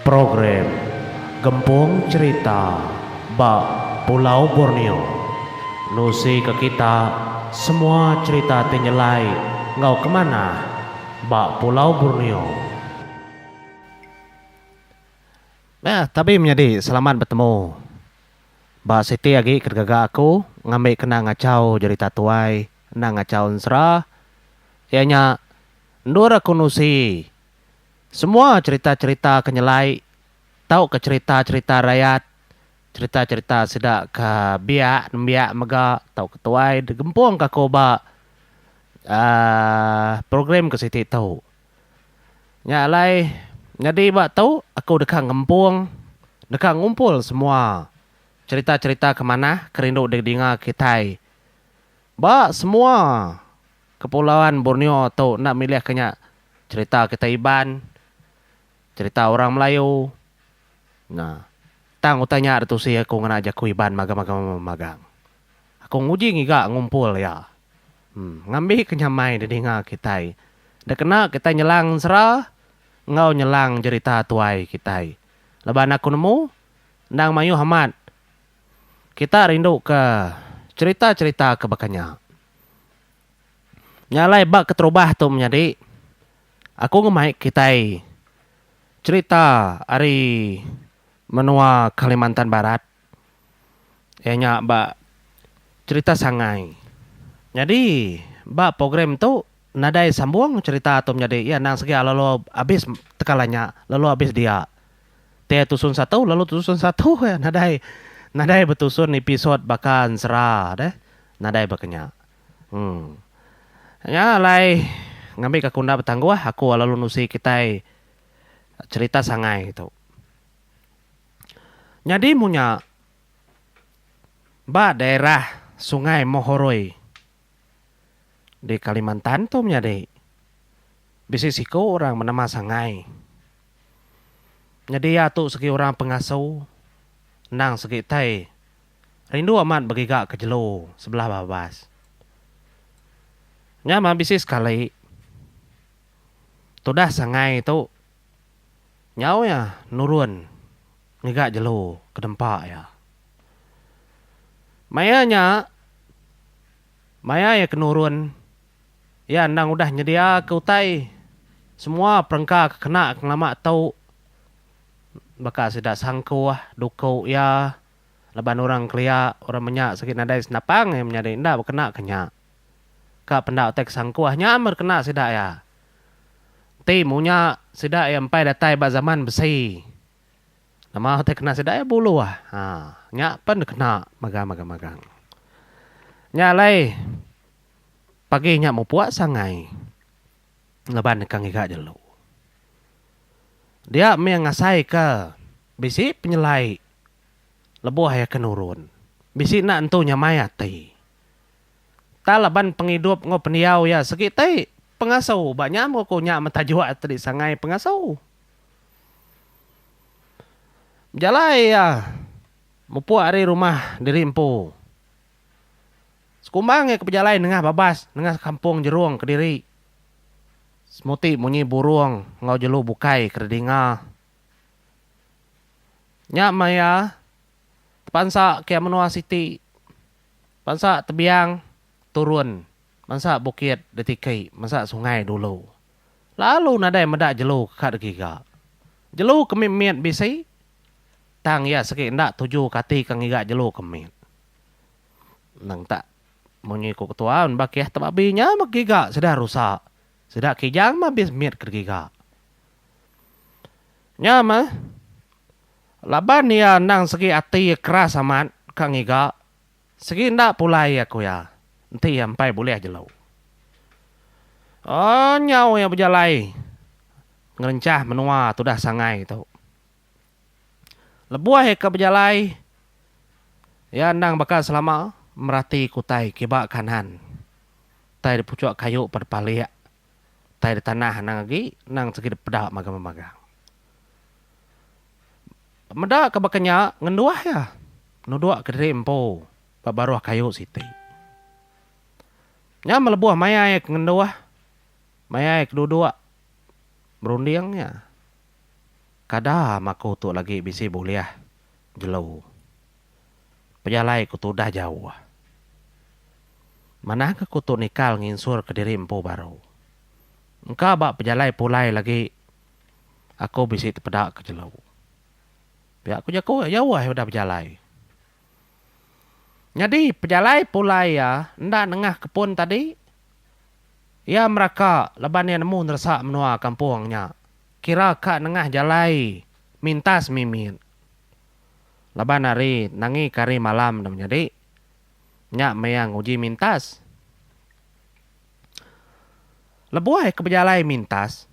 Program Gempung Cherita ba Pulau Borneo nusi ke kita semua cherita ti nyelai enggau ke manah ba Pulau Borneo. Meh tabi menyadi selamat betemu ba siti agi ke digaga aku ngambi kena ngachau jerita tuai enda ngachau ensera iya nya endur aku nusi Semua cherita-cherita ke nyelai tauka cherita-cherita rayat, cherita-cherita sida ke biak nembiak mega tauka tuai digempungka aku ba uhh program ke siti tu. Nya alai nyadi ba tu aku deka ngempung deka ngumpul semua cherita-cherita ke manah ke rindu didinga kitai ba semua Kepulauan Borneo tu enda milih ke nya cherita kitai Iban, cherita orang Melayu. Nah, tang utai nya ditusi aku ngena jaku Iban magang-magang. Aku nguji ngiga ngumpul iya. Em, ngambi ke nyamai didinga kitai. Dikena kitai nyelang ensera enggau nyelang jerita tuai kitai. Laban aku nemu endang mayuh amat kita rindu ke cherita-cherita ke baka nya. Nya alai ba keterubah tu menyadi, aku ngemai kitai cherita ari menua Kalimantan Barat iya nya ba cherita Sangai. Nyadi ba program tu nadai sambung cherita tu menyadi iya endang segi lalu abis tekala nya lalu abis dia. Ti tusun satu lalu tusun satu iya nadai nadai betusun episode baka ensera deh nadai baka nya. Em. Nya alai ngambika aku enda betangguh aku lalu nusi kitai cherita sangai tu. Nyadi munya ba daerah Sungai Mohoroi di Kalimantan tu menyadi bisi siku orang benama Sangai. Nyadi iya tu segi orang pengasu endang segi tai Rindu amat begiga ke jelu sebelah babas. Nya mah bisi sekali. Tudah sangai tu nyau iya nurun ngiga jelu ke dempa iya. Maya nya, maya iya ke nurun, iya endang udah nyediaka utai semua perengka ke kena ke ngelama tu baka sida sangkuh, duku iya. Laban orang kelia, orang menya sigi nadai senapang iya menyadi enda bekena ke nya. Ka penda utai ke sangkuh nya meh kena sida iya. Enti munya sida iya empai datai ba zaman besi. Nama utai kena sida iya buluh. Ha nya pen dikena magang magang magang. Nya alai pagi nya mupuk sangai laban deka ngiga jelu. Dia mih ngasai ke bisi penyelai lebuh iya ke nurun. Bisi enda entu nyamai ati. Tang laban pengidup enggau pendiau iya segi ti pengasu ba nya meh ku nya metajuk ti disangai pengasu. Bejalai iya mupuk ari rumah diri empu. Sekumbang iya ke bejalai nengah babas nengah kampung jerung kediri. Semuti munyi burung enggau jelu bukai ke didinga. Nya maya tepansa ke menua siti bansa tebiang turun bansa bukit ditiki bansa sungai dulu. Lalu nadai meda jelu ke ka digiga. Jelu ke mit-mit bisi tang iya sigi enda tuju ke ati ke ngiga jelu ke mit. Nang tak munyi ku ketua bakih tebabi nya meh giga sida rusa. Sida kijang meh abis mit ke digiga. Nya meh, laban iya endang segi ati iya keras amat ka ngiga, segi enda pulai iya ku iya, enti iya empai bulih jelu. Oh nyau iya bejalai ngerencah menua tudah sangai tu. Lebuh iya ke bejalai, iya endang baka selama merati ke utai kiba kanan. Utai di puchuk kayu pa depalik. Tai di tanah anang agi endang segi dipeda magang-magang. Meda ke baka nya ngenduh iya nuduk ke diri empu ba baruh kayu siti. Nya meh lebuh maya iya ke ngenduh, maya iya ke duduk berunding iya. Kada maku tu lagi bisi bulih jelu. Pejalai ku tu udah jauh. Manah ke ku tu nikal nginsur kediri empu baru. Engka ba pejalai pulai lagi aku bisi tepeda ke jelu. Pia ku jaku iya jauh iya udah bejalai. Nyadi pejalai pulai iya enda nengah kepun tadi. Iya meraka laban iya nemu neresa menua kampung nya. Kira ka nengah jalai mintas mimit. Laban hari nangi ke hari malam ne menyadi nya meh iya nguji mintas. Lebuh iya ke bejalai mintas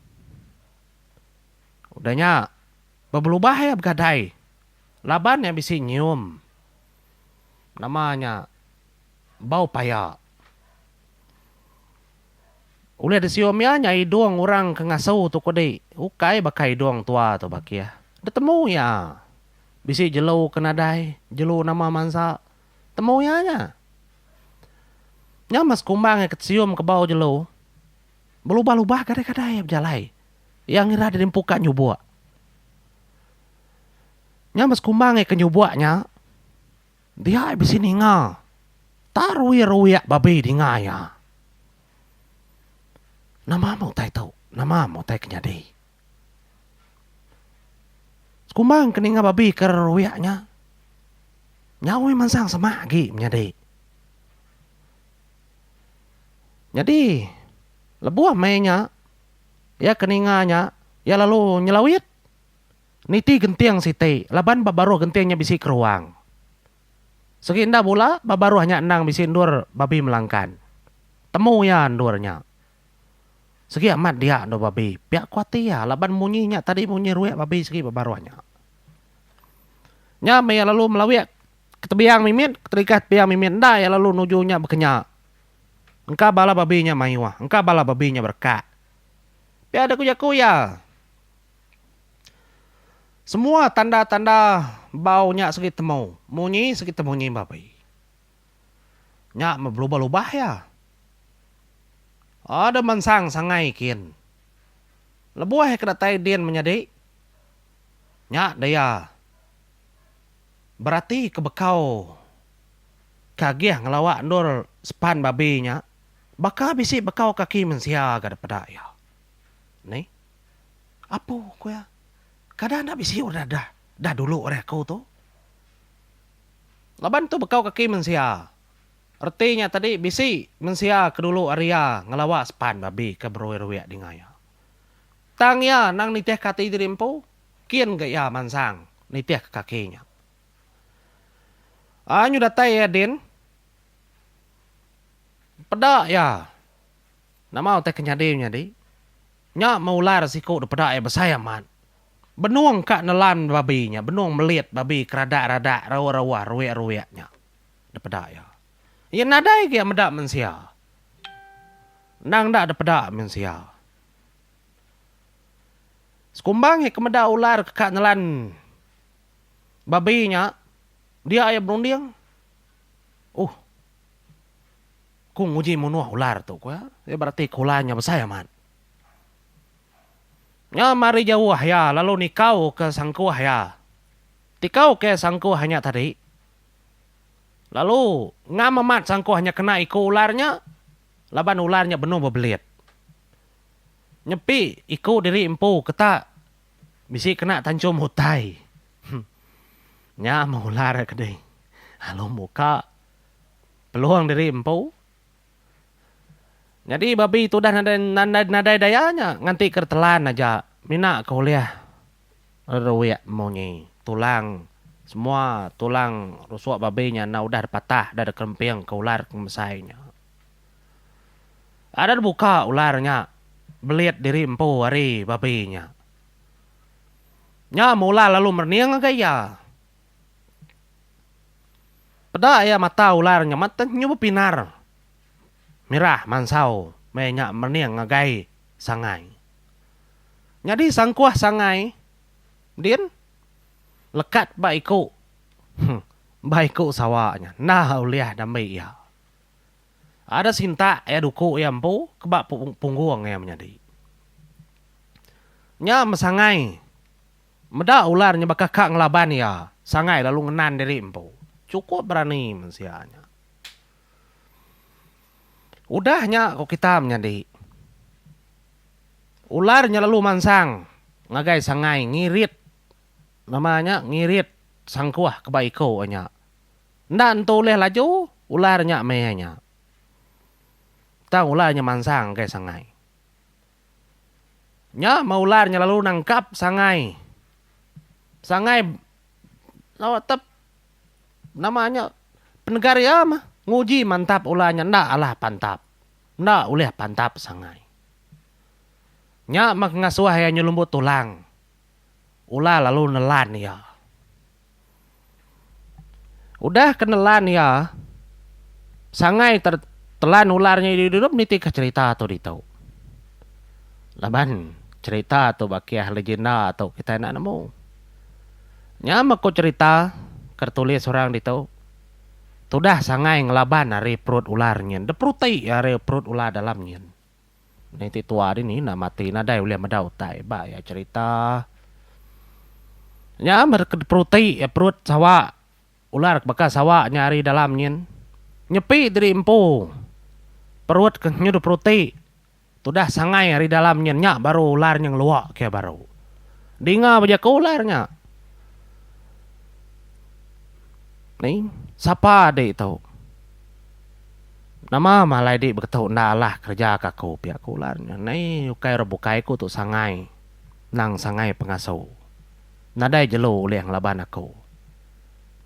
udah nya bebelubah iya begadai laban iya bisi nyium nama nya bau paya. Ulih disium iya nya idung orang ke ngasu tu kudi ukai baka idung tua tu bakih. Ditemu iya. Bisi jelu ke nadai, jelu nama mansa. Temu iya nya. Nya meh sekumbang iya ke tesium ke bau jelu. Belubah-lubah gadai-gadai iya bejalai. Iya ngira diri empu ka nyubuk. Nya meh sekumbang iya ke nyubuk nya. Dia bisi ninga. Tak ruik-ruik babi dinga iya. Nama meh utai tu? Nama meh utai ke nyadi? Sekumbang ke ninga babi ke ruik nya, nyau meh mansang semak agi menyadi. Nyadi lebuh meh nya, iya ke ninga nya, iya lalu nyelawit. Niti genting siti laban ba baruh genting nya bisi keruang. Segi enda bula ba baruh nya endang bisi endur babi melangkan. Temu iya endur nya. Segi amat dia endur babi pia ku ati iya laban munyi nya tadi munyi ruik babi segi ba baruh nya. Nya meh iya lalu melawik ke tebiang mimit ke terikah tebiang mimit enda iya lalu nuju nya bekenya. Engka bala babi nya mayuh engka bala babi nya berekak. Pia deh ku jaku iya. Semua tanda-tanda bau nya segi temu, munyi segi temunyi babi. Nya meh belubah-lubah iya. Ada mansang sangai kin. Lebuh iya ke datai din menyadi, nya daya berati ke bekau ke agih ngelawa endur sepan babi nya baka bisi bekau kaki mensia ga dipeda iya. Nih. Apu, ku iya. Kada enda bisi udah dah dah dulu ari aku tu. Laban tu bekau kaki mensia. Reti nya tadi bisi mensia ke dulu ari iya ngelawa sepan babi ke beruik-ruik dinga iya. Tang iya endang nitihka ati diri empu, kin ga iya mansang nitihka kaki nya. Anyu datai iya din, peda iya nama utai ke nyadi menyadi. Nya meh ular siku da peda iya besai amat. Benung ka nelan babi nya, benung melit babi ke radak-radak rauh-rauh ruik-ruik nya da peda iya. Iya nadai agi meda mensia. Endang enda da peda mensia. Sekumbang iya ke meda ular ke ka nelan babi nya, dia iya berunding, Uhh. Ku nguji munuh ular tu, ku iya. Iya berati ke ular nya besai amat. Nya mari jauh iya lalu nikau ke sangkuh iya. Tikau ke sangkuh nya tadi, lalu ngam amat sangkuh nya kena iku ular nya laban ular nya benung bebelit. Nyepi iku diri empu ke tak bisi kena tanchum utai. Nya meh ular ke deh. Lalu muka. Peluang diri empu. Nyadi babi tu udah nadai nadai daya nya nganti ke telan aja mina ke ulih reruik munyi tulang semua tulang rusuk babi nya enda udah dipatah udah dikeremping ke ular ke ngemesai nya. Ada dibuka ular nya belit diri empu ari babi nya. Nya meh ular lalu merening ngagai iya. Peda iya mata ular nya mata nyu bepinar mirah mansau meh nya merening ngagai sangai. Nyadi sangkuh sangai din lekat ba iku ba iku sawa nya enda ulih dambi iya. Ada sintak iya duku iya empu ke ba punggung iya menyadi. Nya mesangai. Meda ular nya baka ka ngelaban iya, Sangai lalu ngenan diri empu. Chukup berani mensia nya. Udah nya ku kita menyadi. Ular nya lalu mansang ngagai Sangai ngirit nama nya ngirit sangkuh ke ba iku nya. Enda entu ulih laju ular nya meh nya. Tang ular nya mansang ngagai Sangai. Nya meh ular nya lalu nangkap Sangai. Sangai lawa tep nama nya penegar iya meh nguji mantap ular nya enda alah pantap. Enda ulih pantap Sangai. Nya meh ngasuh iya nyelumbu tulang. Ular lalu nelan iya. Udah ke nelan iya, Sangai ter telan ular nya idup-idup nitihka cherita tu ditu. Laban cherita tu bakih legenda tu kitai enda nemu. Nya meh ku cherita ke ditulis orang ditu. Tudah Sangai ngelaban ari perut ular nyin. Diperuti ari perut ular dalam nyin. Ni ti tua dini enda mati nadai ulih meda utai ba iya cherita. Nya meh peruti perut sawa ular ke baka sawa nya ari dalam nyin. Nyepi diri empu perut ke nyudu peruti tudah sangai ari dalam nyin nya baru ular nya ngelua ke baru. Dinga bejaku ular nya. Ni sapa adi tu. Nama malai di beketu enda alah kereja ka aku pia ku ular nya. Nai ukai orang bukai ku tu sangai nang sangai pengasu. Nadai jelu ulih ngelaban aku.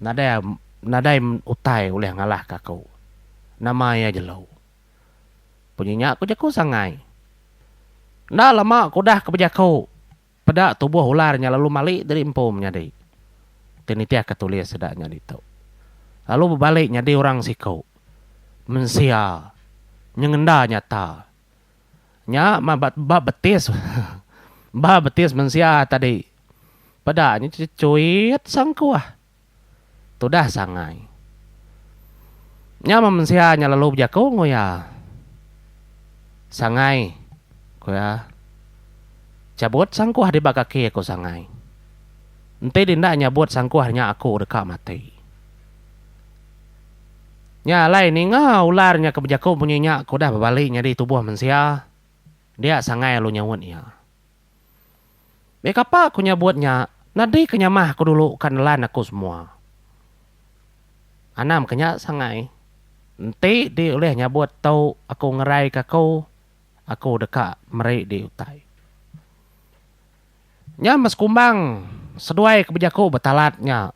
Nadai nadai utai ulih ngalah ka aku. Nama iya jelu. Punyi nya ku jaku sangai. Enda lama ku udah ke bejaku. Peda tubuh ular nya lalu mali diri empu menyadi ti nitihka tulis sida nya ditu. Lalu bebali nyadi orang siku, mensia, nyengenda nyata. Nya mah ba betis ba betis mensia tadi. Peda nya chechuit sangkuh. Tudah sangai. Nya meh mensia nya lalu bejaku enggau iya. Sangai, ku iya. Chabut sangkuh di ba kaki aku sangai. Enti di enda nyabut sangkuh nya aku deka mati. Nya alai ninga ular nya ke bejaku munyi nya ke udah bebali nyadi tubuh mensia, dia sangai lalu nyaut iya. Meh kapa ku nyabut nya, nadi ke nyamah aku dulu ka nelan aku semua. Anam ke nya sangai. Enti di ulih nyabut tu aku ngerai ke aku, aku deka meri di utai. Nya meh sekumbang seduai ke bejaku betalat nya.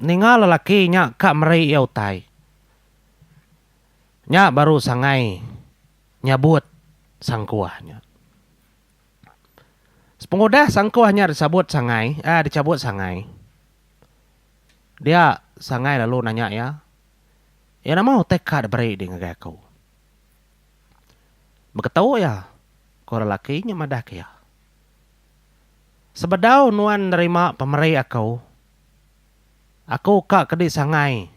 Ninga lelaki nya ka meri iya utai. Nya baru sangai nyabut sangkuh nya. Sepengudah sangkuh nya disabut Sangai, eh dichabut Sangai. Dia Sangai lalu nanya iya, Iya nama utai ka diberi di ngagai aku? Beketu iya, ku lelaki nya madahka iya. Sebedau nuan nerima pemeri aku, aku ka ke di Sangai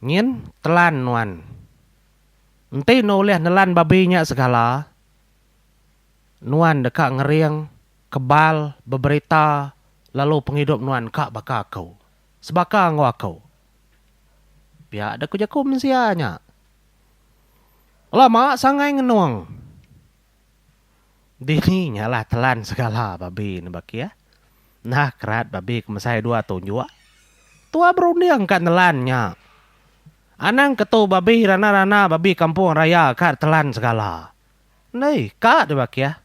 nyin telan nuan. Enti enda ulih nelan babi nya segala, nuan deka ngering, kebal, beberita, lalu pengidup nuan ka baka aku. Sebaka enggau aku. Pia deh ku jaku mensia nya. Lama sangai ngenung. Dini nyalah telan segala babi ne bakih. Nah kerat babi ke mesai dua tunjuk. Tua berunding ka nelan nya. Anang ketu babi rana-rana babi kampung raya ka telan segala. Ndai ka deh bakih.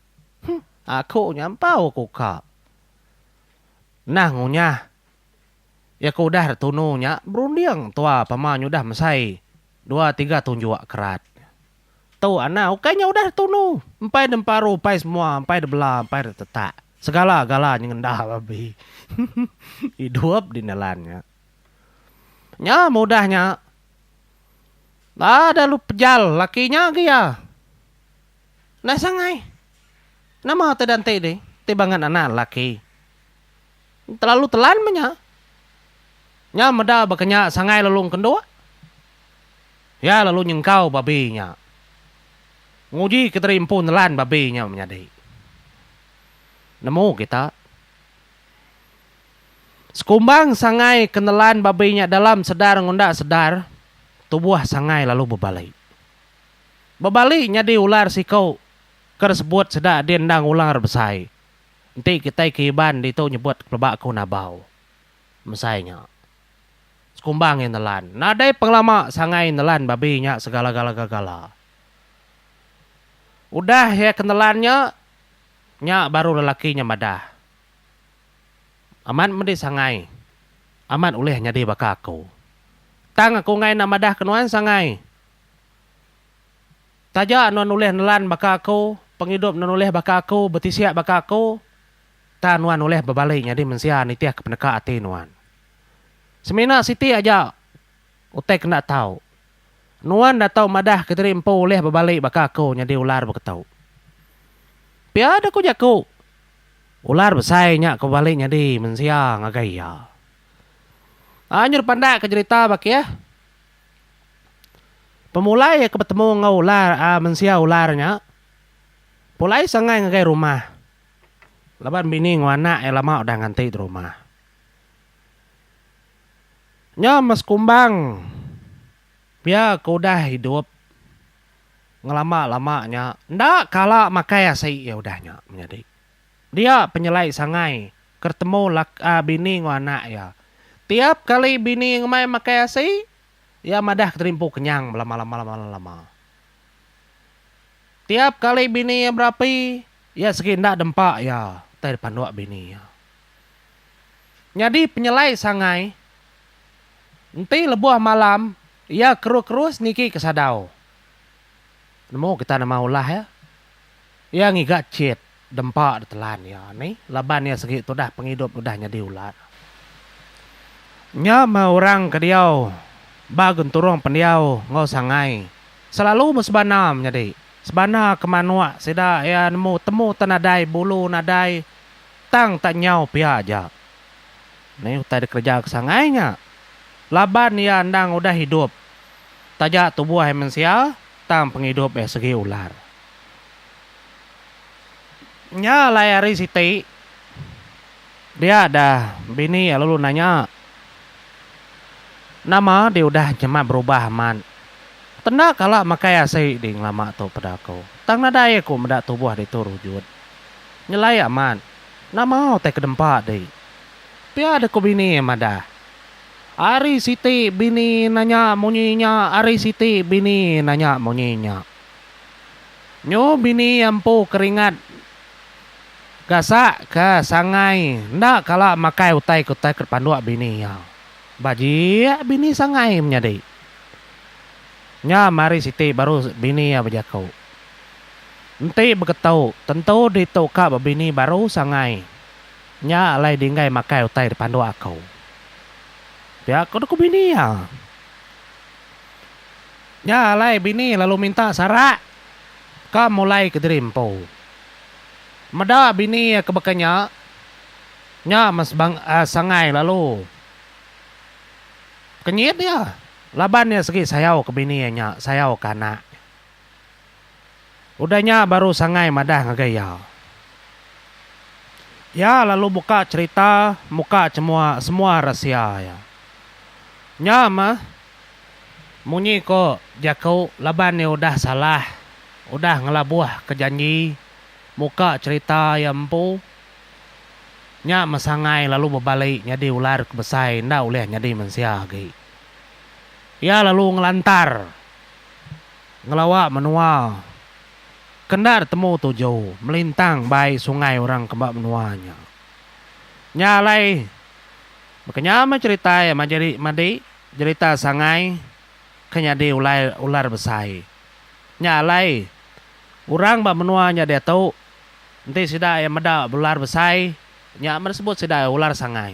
Huh aku nyampau ku ka. Nah ngunyah. Iya ke udah tunu nya berunding tua pama nyudah mesai dua tiga tunjuk kerat. Tu anak ukai nya udah tunu empai de emparu empai semua empai de bela empai de tetak segala gala nyengenda babi idup di nelan nya. Nya mudah nya ada lu pejal laki nya agi iya. Ndai sangai. Nama ti danti dih ti bangat anak laki. Telalu telan meh nya. Nya meda baka nya sangai lalu engkenduk. Iya lalu nyengkau babi nya. Nguji kediri empu nelan babi nya menyadi. Nemu kita. Sekumbang sangai ke nelan babi nya dalam sedar ngunda sedar, tubuh sangai lalu bebali. Bebali nyadi ular siku ke disebut sida din endang ular besai. Enti kitai ke Iban ditu nyebut peleba ku nabau. Mesai nya. Sekumbang iya nelan. Nadai pengelama sangai nelan babi nya segala-gala-gala. Udah iya ke nelan nya, nya baru lelaki nya madah. Amat medi sangai. Amat ulih nyadi baka aku. Tang aku enggai enda madah ke nuan sangai. Taja nuan ulih nelan baka aku, pengidup nuan ulih baka aku, betisik baka aku, tang nuan ulih bebali nyadi mensia nitih ke peneka ati nuan. Semina siti aja utai ke enda tau. Nuan enda tau madah ke diri empu ulih bebali baka aku nyadi ular beketu. Pia deh ku jaku. Ular besai nya ke bebali nyadi mensia ngagai iya. Anyur pandak ke jerita ba kih. Pemulai iya ke betemu enggau ular aaa mensia ular nya, pulai sangai ngagai rumah laban bini enggau anak iya lama udah nganti di rumah. Nya meh sekumbang pia ke udah idup ngelama lama nya enda kala makai asi iya udah nya menyadi. Dia penyelai sangai ke temu bini enggau anak iya. Tiap kali bini ngemai makai asi, iya madah ke terimpu kenyang belama lama lama lama. Tiap kali bini iya berapi, iya segi enda dempa iya tai dipanduk bini iya. Nyadi penyelai sangai enti lebuh malam iya kerus-kerus niki ke sadau. Nemu kita nama ulah iya. Iya ngiga chit dempa ditelan iya ni laban iya segi tudah pengidup udah nyadi ular. Nya meh orang ke diau ba genturung pendiau enggau sangai selalu besebana menyadi. Sebana ke manuk sida iya nemu temu te nadai bulu nadai tang tak nyau pia aja. Ni utai dikereja ke sangai nya laban iya endang udah idup Taja tubuh iya mensia, tang pengidup iya segi ular. Nya alai hari siti, dia dah bini iya lalu nanya, Nama di udah nyemat berubah amat? Tenda kala makai asi di ngelama tu peda aku. Tang nadai aku meda tubuh ditu rujut. Nyelai amat. Nama utai ke dempa di? Pia deh ku bini iya madah. Ari siti bini nanya munyi nya ari siti bini nanya munyi nya. Nyu bini iya empu keringat gasak ke sangai enda kala makai utai ke utai ke dipanduk bini iya. Bajik bini sangai menyadi. Nya mari siti baru bini iya bejaku. Enti beketu tentu ditu ka bebini baru sangai. Nya alai dinggai makai utai dipanduk aku. Pia ko ku bini iya. Nya alai bini lalu minta sarak ka mulai kediri empu. Meda bini iya ke baka nya, nya meh sangai lalu kenyit iya laban iya segi sayau ke bini iya nya, sayau ke anak. Udah nya baru Sangai madah ngagai iya. Iya lalu buka cherita muka chemua semua rahsia iya. Nya meh munyi ko jaku laban iya udah salah udah ngelabuh ke janji muka cherita iya empu. Nya meh Sangai lalu bebali nyadi ular ke besai enda ulih nyadi mensia agi. Iya lalu ngelantar. Ngelawa menua ke enda ditemu tuju melintang bai sungai orang ke ba menua nya. Nya alai baka nya meh cherita iya majadi madi jerita sangai ke nyadi ulai ular besai. Nya alai orang ba menua nya diatu enti sida iya meda ular besai nya meh disebut sida ular sangai.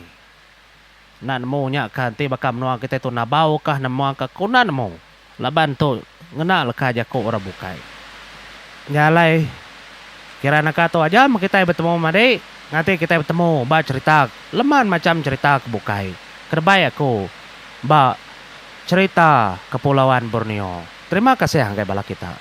Enda nemu nya ka enti baka menua kitai tu nabau kah nemua ka ku enda nemu laban tu ngena leka jaku orang bukai. Nya alai kira naka tu aja meh kitai betemu madi nganti kitai betemu ba cherita leman macham cherita ke bukai kerebai aku ba cherita Kepulauan Borneo. Terima kasih ngagai bala kita.